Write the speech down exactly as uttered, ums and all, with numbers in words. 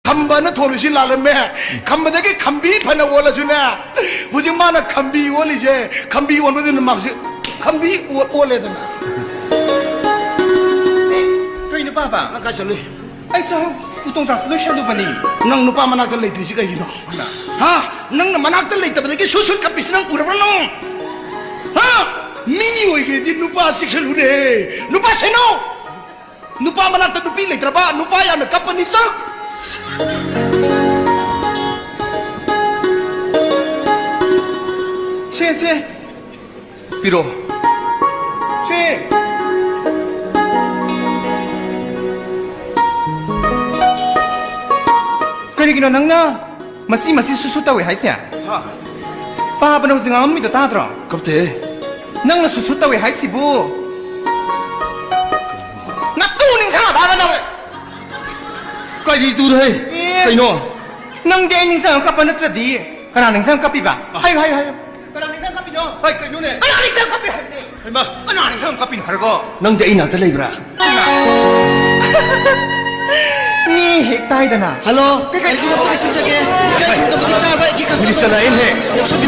ꯈꯝꯕꯅ ꯊꯣꯜꯂꯤꯁꯤ ꯂꯥꯜꯂꯝꯃꯦ꯫ ꯈꯝꯕꯗꯒꯤ ꯈꯝꯕꯤ ꯐꯅ ꯑꯣꯜꯂꯁꯨꯅꯦ, ꯍꯧꯖꯤꯛ ꯃꯥꯅ ꯈꯝꯕꯤ ꯑꯣꯜꯂꯤꯁꯦ, ꯈꯝꯕꯤ ꯑꯣꯟꯕꯗꯨꯅ ꯃꯥ ꯍꯧꯖꯤꯛ ꯈꯝꯕꯤ ꯑꯣꯜ-, ꯑꯣꯜꯂꯦꯗꯅ꯫ ꯀꯩꯅꯣ ꯄꯥꯕ? ꯅꯪ ꯀꯥꯏ ꯆꯠꯂꯨꯏ? ꯑꯩꯁꯨ ꯎꯇꯣꯡ ꯆꯥꯛꯁꯦ ꯂꯣꯏꯁꯜꯂꯨꯕꯅꯤ꯫ ꯅꯪ ꯅꯨꯄꯥ ꯃꯅꯥꯛꯇ ꯂꯩꯇ꯭ꯔꯤꯁꯤ ꯀꯩꯒꯤꯅꯣ? ꯍꯥ? ꯅꯪꯅ ꯃꯅꯥꯛꯇ ꯂꯩꯇꯕꯗꯒꯤ ꯁꯨꯠ ꯁꯨꯠ ꯀꯞꯄꯤꯁꯤ ꯅꯪ ꯎꯔꯕ꯭ꯔꯥ ꯅꯪ? ꯍꯥ? ꯃꯤ ꯑꯣꯏꯒꯦꯗꯤ ꯅꯨꯄꯥ ꯆꯦꯛꯁꯤꯜꯂꯨꯅꯦ꯫ ꯅꯨꯄꯥ ꯁꯦꯟꯅꯧ꯫ ꯅꯨꯄꯥ ꯃꯅꯥꯛꯇ ꯅꯨꯄꯤ ꯂꯩꯇ꯭ꯔꯕ ꯅꯨꯄꯥ ꯌꯥꯝꯅ ꯀꯞꯄꯅꯤ꯫ ꯆꯠꯂꯣ꯫ ꯁꯦ, ꯁꯦ꯫ ꯄꯤꯔꯛꯑꯣ꯫ ꯁꯦ꯫ ꯀꯔꯤꯒꯤꯅꯣ ꯅꯪꯅ ꯃꯁꯤ, ꯃꯁꯤ ꯁꯨꯁꯨ ꯇꯧꯏ ꯍꯥꯏꯁꯦ? ꯍꯥ? ꯄꯥꯕꯅ ꯍꯧꯖꯤꯛ ꯉꯥꯡꯉꯝꯃꯤꯗꯣ ꯇꯥꯗ꯭ꯔꯣ? ꯀꯞꯇꯦ꯫ ꯅꯪꯅ ꯁꯨꯁꯨ ꯇꯧꯏ ꯍꯥꯏꯁꯤꯕꯨ? ꯅꯇꯨ ꯅꯤꯡꯁꯤꯡꯉꯕ ꯅꯪ? ꯀꯔꯤ ꯇꯨꯔꯣ ꯍꯦ? ꯑꯦ꯫ ꯀꯩꯅꯣ? ꯅꯪꯗꯤ ꯑꯩ ꯅꯤꯡꯁꯤꯡꯉ ꯀꯞꯄ ꯅꯠꯇ꯭ꯔꯗꯤ ꯀꯅꯥ ꯅꯤꯡꯁꯤꯡꯉ ꯀꯞꯄꯤꯕ? ꯑ꯫ ꯍꯥꯏꯌꯨ, ꯍꯥꯏꯌꯨ, ꯍꯥꯏꯌꯨ꯫ ꯀꯅꯥ ꯅꯤꯡꯁꯤꯡꯉ ꯀꯞꯄꯤꯅꯣ? ꯍꯥꯏ, ꯀꯩꯅꯣꯅꯦ? ꯀꯅꯥ ꯅꯤꯡꯁꯤꯡꯉ ꯀꯞꯄꯤ ꯍꯥꯏꯕꯅꯦ? ꯍꯩꯃꯥ꯫ ꯀꯅꯥ ꯅꯤꯡꯁꯤꯡꯉ ꯀꯞꯄꯤꯅꯣ ꯍꯥꯏꯔꯒ? ꯅꯪꯗꯤ ꯑꯩ ꯅꯥꯛꯇ ꯂꯩꯕ꯭ꯔꯥ? ꯃꯤ ꯍꯦꯛ ꯇꯥꯏꯗꯅ꯫ ꯍꯜꯂꯣ, ꯀꯩ, ꯀꯩ? ꯑꯩꯒꯤ ꯃꯛꯇ ꯂꯩꯁꯤꯟꯖꯒꯦ꯫ ꯀꯩꯒꯨꯝꯕꯗꯤ ꯆꯥꯕ ꯑꯩꯒꯤ customer ꯃꯤꯅꯤꯁꯇꯔ ꯂꯥꯛꯑꯦꯅꯦꯍꯦ꯫ ꯌꯥꯎꯁꯪ